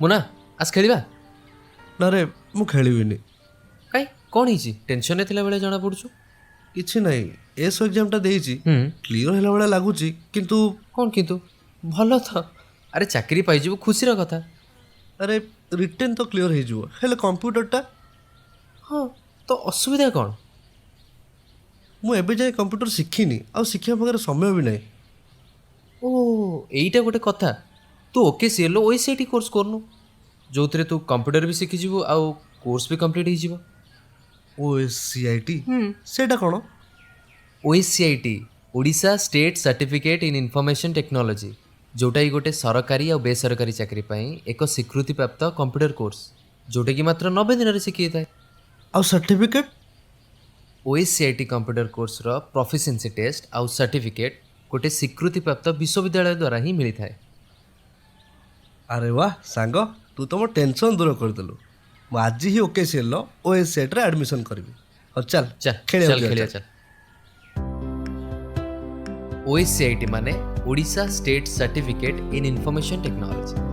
ମୁନା, ଆସ ଖେଳିବା। ନା ରେ, ମୁଁ ଖେଳିବିନି। କାଇଁ, କ'ଣ ହେଇଛି? ଟେନସନରେ ଥିଲା ବେଳେ ଜଣା ପଡ଼ୁଛୁ। କିଛି ନାହିଁ, ଏସ୍ ଏକ୍ଜାମଟା ଦେଇଛି। କ୍ଲିୟର ହେଲା ଭଳିଆ ଲାଗୁଛି, କିନ୍ତୁ କ'ଣ କିନ୍ତୁ? ଭଲ ତ। ଆରେ, ଚାକିରି ପାଇଯିବୁ, ଖୁସିର କଥା। ଆରେ, ରିଟେନ୍ ତ କ୍ଲିୟର ହେଇଯିବ, ହେଲେ କମ୍ପ୍ୟୁଟରଟା? ହଁ, ତ ଅସୁବିଧା କ'ଣ? ମୁଁ ଏବେ ଯାଏ କମ୍ପ୍ୟୁଟର ଶିଖିନି ଆଉ ଶିଖିବା ପାଖରେ ସମୟ ବି ନାହିଁ। ଓ, ଏଇଟା ଗୋଟେ କଥା। ତୁ ଓକେ ସିଏଲ୍ର ଓଏସ୍ଆଇଟି କୋର୍ସ କରୁନୁ, ଯେଉଁଥିରେ ତୁ କମ୍ପ୍ୟୁଟର ବି ଶିଖିଯିବୁ ଆଉ କୋର୍ସ ବି କମ୍ପ୍ଲିଟ୍ ହେଇଯିବ। ଓଏସ୍ସିଆଇଟି? ସେଇଟା କ'ଣ? OSCIT, Odisha State Certificate in Information Technology, ଯେଉଁଟାକି ଗୋଟେ ସରକାରୀ ଆଉ ବେସରକାରୀ ଚାକିରି ପାଇଁ ଏକ ସ୍ୱୀକୃତିପ୍ରାପ୍ତ କମ୍ପ୍ୟୁଟର କୋର୍ସ, ଯେଉଁଟାକି ମାତ୍ର 90 ଦିନରେ ଶିଖେଇଥାଏ। ଆଉ ସାର୍ଟିଫିକେଟ୍? ଓଏସ୍ସିଆଇଟି କମ୍ପ୍ୟୁଟର କୋର୍ସର ପ୍ରଫିସିଏନ୍ସି ଟେଷ୍ଟ ଆଉ ସାର୍ଟିଫିକେଟ୍ ଗୋଟେ ସ୍ୱୀକୃତିପ୍ରାପ୍ତ ବିଶ୍ୱବିଦ୍ୟାଳୟ ଦ୍ୱାରା ହିଁ ମିଳିଥାଏ। ଆରେ ବାহ ସାଙ୍ଗ, ତୁ ତ ମୋ ଟେନସନ୍ ଦୂର କରିଦେଲୁ। ମୁଁ ଆଜି ହିଁ ଓକେସିଏଲ୍ର ଓଏସ୍ସିଆଇଟିରେ ଆଡ଼ମିସନ୍ କରିବି। ହଉ ଚାଲ। ଚାଲ। ଖେଳିବାକୁ ଚାଲ। ଯିବା। ଖେଳିବା। ଚାଲ। ଚାଲ। ଓଏସ୍ସିଆଇଟି ମାନେ Odisha State Certificate in Information Technology.